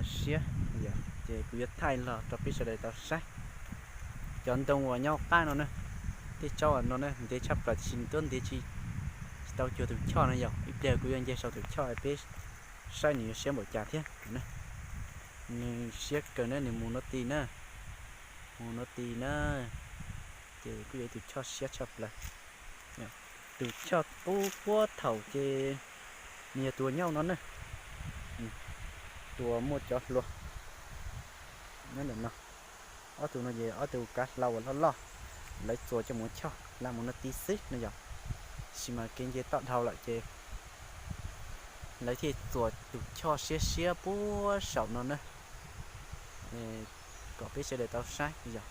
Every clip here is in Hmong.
siab, ces kuv yuav thaij los rau peb sawv daws tau saib. Cov ntoo uas nyob qab no na, tej tsob no na ntev tshaj plaws tiam sis nws tuab ntev tsis, tsis tau cuag tus choj no yog. Ib pliag kuv yuav nce saum tus choj peb saib nws yuav siab npaum cas thiab. Nws siab kawg na, nws mus no ti na, mus no ti na, ces kuj yog ib tus choj siab tshaj plaws. Tus choj puag thaum ces nws yog tus uas nyob no na, tus uas muaj cov hlua nyob ntawm no. Ob tug no ces ob tug kav hlau uas loj loj, lawv txuas coj mus choj hla mus no ti xwb no yog. Tab sis mas kev nce toj dhau lawm ces lawv thiaj txuas tus choj siab siab puag saum no na, kom peb sawv daws tau saib yog.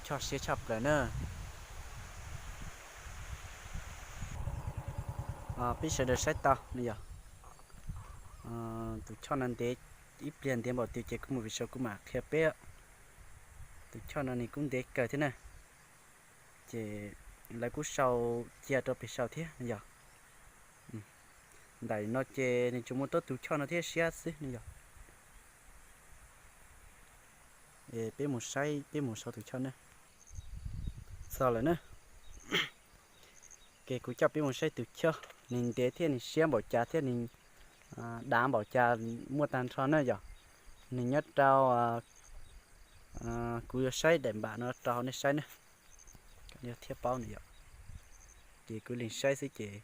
Choj siab tshaj plaws na. Peb sawv daws saib tau no yog, tus choj no ntev, ib pliag ntev npaum twg ces kuv mus vim saum kuv mam qhia peb. Tus choj no nws kuj ntev kawg thiab na, ces lawv kuj sau cia rau pem saum thiab no yog. Ntawm no ces nws tsuas muaj tuab tus choj no thiab siab xwb no yog. Peb mus saib, peb mus saib tus choj na. Txog lawm na. Ces kuv coj peb mus saib tus choj, nws ntev thiab nws siab npaum cas thiab nws dav npaum cas, muaj tag nrho na yog. Nws nyob rau, kuv yuav saib daim npam no rau hauv nej saib na, thiaj paub na yog. Ces kuv lees saib xwb ces,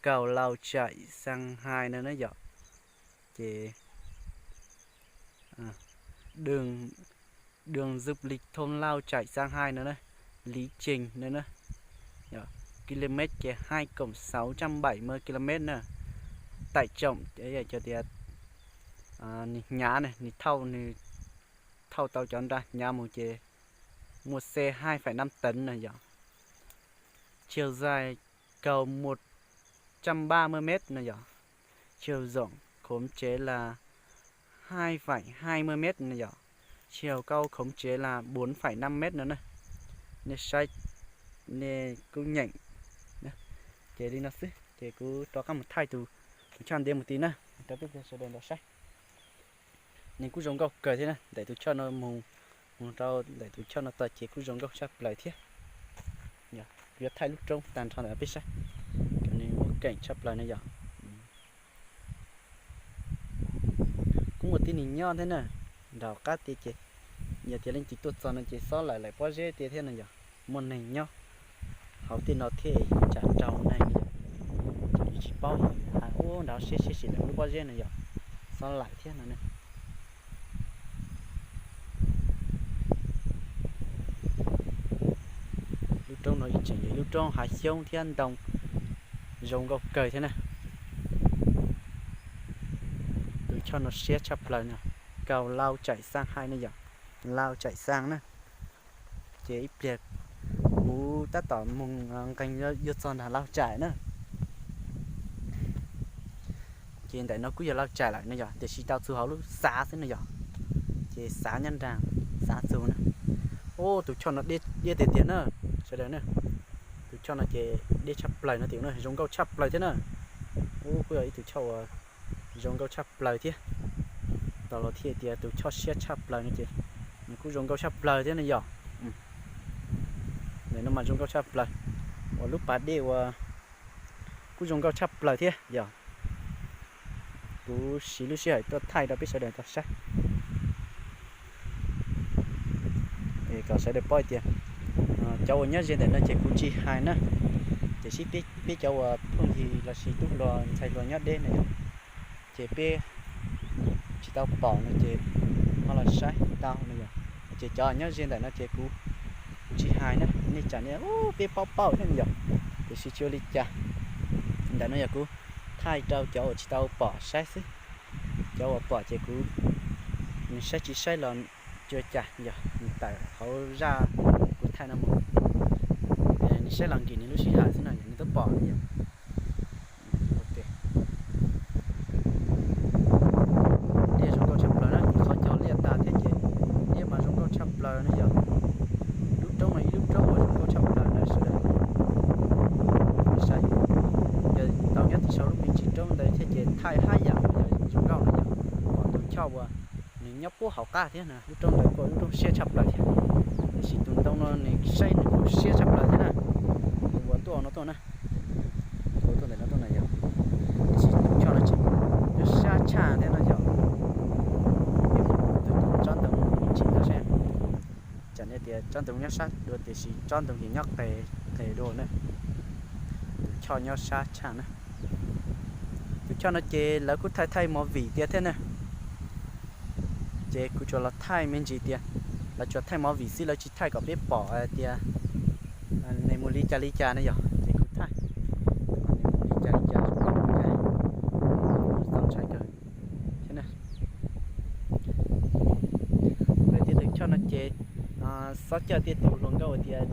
Cau Lau Tsaim Xas Hais no na yog. Ces, đường, đường du lịch thôn Lau Tsaim Xas Hais no na, lý trình no na, km ces hai cộng sáu trăm bảy mươi km na. Tải trọng yog tias nws hnyav na, nws thauj, nws thauj tau cov nra hnyav mus ces muaj xe hai phẩy năm tấn na yog. Chiều dài cầu một trăm ba mươi mét na yog. Chiều rộng khống chế là hai phẩy hai mươi mét na yog. Chiều cao khống chế là bốn phẩy năm mét no na. Nej saib, nej kuj nyeem. Ces li no xwb ces kuv rov qab mus thaij tus, tus choj ntev mus ti na, rau peb sawv daws nrog saib. Nws kuj zoo nkauj kawg thiab na, ntawm tus choj no mus, mus rau ntawm tus choj no txog ces kuj zoo nkauj tshaj plaws thiab. Kuv yuav thaij lub roob tag nrho ntawm peb saib, kom nws muaj keem tshaj plaws no yog. Kuj muaj tib neeg nyob thiab na, nraum qab tiag ces yog tias leej twg tuaj txog no ces xob lawm lawm pob zeb tiag thiab no yog. Muaj neeg nyob hauv tej no thiab tsam raug neeg no yog. Yus tsis paub, hais ub nrad siab siab sim lawm lub pob zeb no yog, xob lawm thiab no ne. Lub roob no ib tseem yog lub roob hav xyoob thiab ntoo zoo nkauj kawg thiab na. Tus choj no siab tshaj plaws no, Cau Lau Tsaim Xas Hais no yog, Lau Tsaim Xas na. Ces ib pliag kuv tab tom mus nqes yuav txog nram Lau Tsaim na. Ces ntawm no kuj yog Lau Tsaim lawm no yog, tiam sis tau txug hauv lub xav xwb no yog. Ces xav nyob nram, xav txug na. Ub, tus choj no diab tiag tiag na, sawv daws na. Tus choj no ces diab tshaj plaws no tias na, zoo nkauj tshaj plaws thiab na. Ub, kuj yog ib tus choj uas zoo nkauj tshaj plaws thiab. Tau los thiaj tias tus choj siab tshaj plaws no ces nws kuj zoo nkauj tshaj plaws thiab no yog. Ntawm no mas zoo nkauj tshaj plaws, uas lub pas dej uas kuj zoo nkauj tshaj plaws thiab yog. Kuv siv lub sij hawm tuaj thaij rau peb sawv daws tau saib, kom sawv daws paub tias cov uas nyob ze ntawm no ces kuv tsis hais na, tiam sis peb cov uas phooj ywg los sis tub hluas ntxhais hluas nyob deb no yog, ces peb tsis tau pom no ces ho los saib tau no yog. Ces cov nyob ze ntawm no ces kuv, kuv tsis hais na, nej tsam nej ub peb paub paub thiab no yog, tiam sis tsis ua li cas. Ntawm no yog kuv thaij rau cov uas tsis tau pom saib xwb. Cov uas pom ces kuv, nws saib tsis saib los tsis ua cas yog, nws tawm hauv zaj kuv thaij no mus, nws saib los nkim nws lub sij hawm xwb no yog nws twb pom no yog. Liaj zoo nkauj tshaj plaws na, qhov cog liaj tag thiab ces liaj mas zoo nkauj tshaj plaws no yog. Lub roob mas ib lub roob uas zoo nkauj tshaj plaws na sawv daws. Saib, yog tau nyob tim saum lub me ntsis roob ntawd thiab ces thaij haj yam yog zoo uas nws nyob puag hauv qab thiab na, lub roob ntawd kuj lub roob siab tshaj plaws thiab. Tiam sis tus ntoo no nws saib nws kuj siab tshaj plaws thiab na. Tus uas tuaj no tuaj na, tus tuaj ntawm no tuaj na yog, tiam sis tus choj no tseem nyob sab tshaj thiab no yog. Tus tsob ntoo ib tsis ntawd seb, tsam nej tias tsob ntoo nyob sab dua tiam sis tsob ntoo ces nyob qes qes dua na. Tus choj nyob sab tshaj na. Tus choj no ces lawv kuj thaij thaij movie tias thiab na. Ces kuv tsuas los thaij me ntsis tias lawv tsuas thaij movie xwb, lawv tsis thaij kom peb pom tias nws mus li cas li cas na yog, ces kuv thaij nws mus li cas li cas, txaus ntshai kawg thiab na. Lawv tej tus choj no ces xob coj tej tus hluas nkauj tias,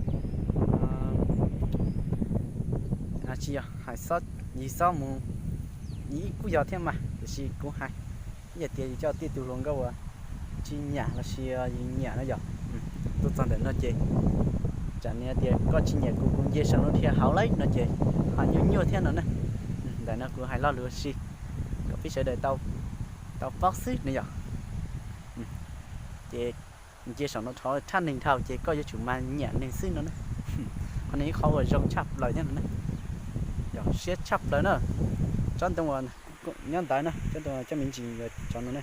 tsis yog hais xob, yus xob mus, yus kuj yog thiab mas, tiam sis kuv hais, yog tias yus coj tej tus hluas nkauj uas tsis nyiam los sis yus nyiam no yog, tuaj txog ntawm no ces tsam nws tias koj tsis nyiam kuv, kuv nce saum no dhia hauv lauj no ces ho nyuaj nyuaj thiab no na. Ntawm no kuv hais lo lus ua si kom peb sawv daws tau paub xwb no yog. Ces nce saum no dhau thaj neeg dhau ces koj yuav tsum mas nyiam neeg xwb no na. Qhov no ib qhov uas zoo tshaj plaws thiab no na. Yog siab tshaj plaws na. Tsob ntoo uas nyob ntawd na, tsob ntoo coj me ntsis yuav tso no na.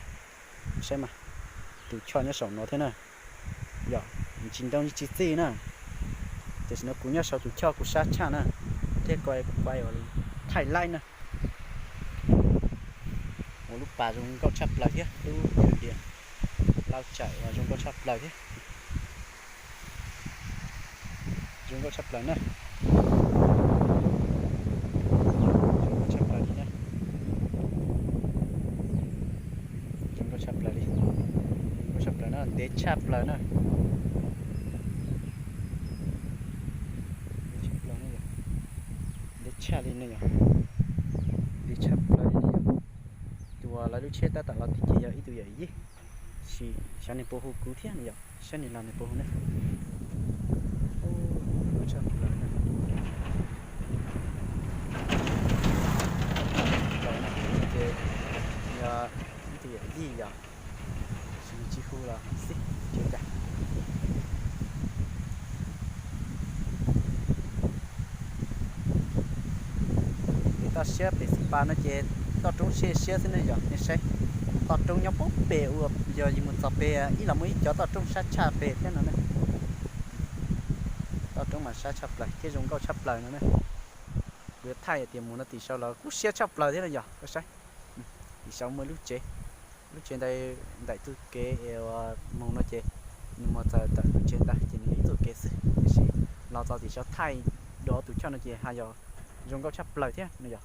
Saib mas, tus choj nyob saum no thiab na. Yog, tsis ntoo tsis txij na. Tiam sis no kuv nyob saum tus choj kuv sab tshaj na, thiab kuv thaij laib na. Ua lub pas zoo nkauj tshaj plaws thiab lub thwm diam lau tsawm uas zoo nkauj tshaj plaws thiab. Zoo nkauj tshaj plaws na. Zoo nkauj tshaj plaws li na. Zoo nkauj tshaj plaws li. Zoo nkauj tshaj plaws na, ntev tshaj plaws na. Ntev tshaj li ne yom. Ntev tshaj plaws li ne yom. Tus uas lawv lub tsheb tab tom los tim ces yog ib tug yawm yij, sis xyov nws puas hu kuv thiab no yom, saib nws los nws puas hu ne. Tshaj plaws na. Ces yog ib tug yawm yij yom, sis nws tsis hu los xij tsis ua cas. Pem toj siab pem xib pas no ces toj roob siab siab xwb ne yom, nej saib. Toj roob nyob puag pem uas yog yus mus txog pem ib los muaj ib cov toj roob sab tshaj pem thiab no ne. Toj roob mas sab tshaj plaws thiab zoo nkauj tshaj plaws no ne. Kuv yuav thaij tias mus no tim saud los kuj siab tshaj plaws thiab no yog, koj saib. Tim saud muaj lub tsev, lub tsev ntawd ntaim txoj kev es mus no ces nws mus txog tawm lub tsev ntawd ces nws ib txoj kev xwb, tiam sis los txog tim saud thaij dua tus choj no ces haj yog zoo nkauj tshaj plaws thiab no yog.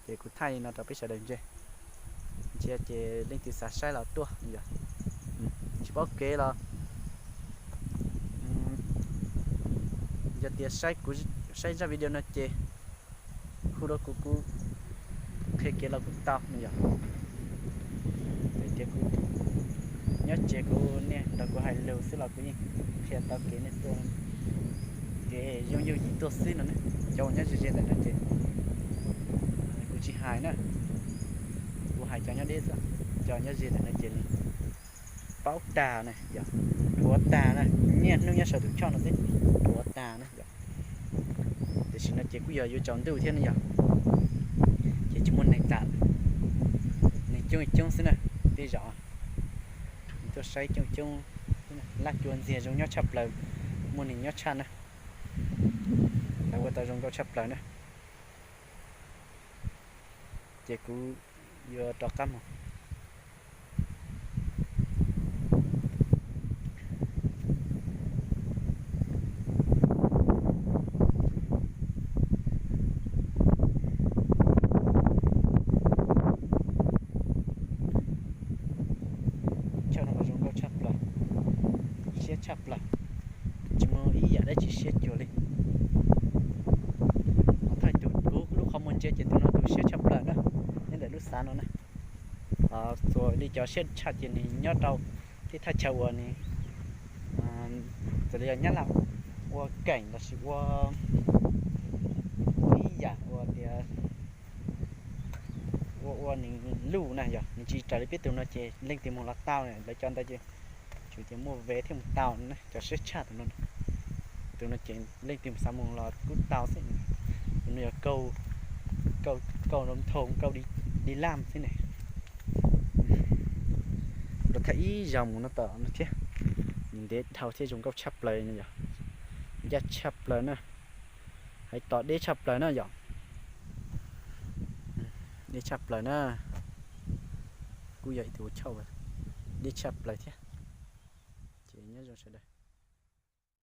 Ces kuv thaij li no rau peb sawv daws ntsia, ntsia ces leej twg xav saib los tuaj no yog. Tsis paub kev los yog tias saib kuv, saib zaj video no ces hu rau kuv, kuv qhia kev los kuj tau no yog. Vim tias kuv nyob tsev kuv niaj nrog kuv hais lus xwb los kuv yeej qhia tau kev nej tuaj, kev yooj yooj yim tuaj xwb no ne. Cov uas nyob ze ze ntawm no ces kuv tsis hais na, kuv hais cov nyob deb xwb, cov nyob ze ntawm no ces nws paub tag na yog, dhuav tag na, niaj hnub nyob saum tus choj no xwb, dhuav tag na yog. Tiam sis no ces kuj yog yuav tsaus ntuj thiab ne yog, ces tsis muaj neeg tas, neeg coob coob xwb na, tej zaum tuaj saib coob coob, laj cua ntxiag zoo nyob tshaj plaws, muaj neeg nyob tshaj na, lawv ua tau zoo nkauj tshaj plaws na. Ces kuv yuav rov qab mus. Choj no zoo nkauj tshaj plaws, siab tshaj plaws, tsis muaj ib yam dab tsi siab cuag li. Thaij tus kuv lub qhov muag ntsia ces tus no tus siab tshaj plaws na, nyob ntawm lub xav no na. Txawm li cov siab tshaj ces nws nyob rau tej thaj chaw uas nws, txawm li yog Nyab Laj ua keem los sis ua, ua ib yam uas tias ua Ua nws luj na yog nws tsis raws li peb tus no ces leej twg mus los tau, lawv cov ntawd ces tsuas ces muaj vev thiaj mus tau na, cov siab tshaj tus no. Tus no ces leej twg xav mus los kuj tau xwb. Tus no yog kauj, kauj rau thau, kauj di laj xwb ne. Rau thaj ib zaug mus no tom no thiab, nws ntev dhau thiab zoo nkauj tshaj plaws no yog, ncaj tshaj plaws na, hais tom deb tshaj plaws na yom. Deb tshaj plaws na, kuj yog ib tug chauj deb tshaj plaws thiab. Ces nyob zoo sawv daws.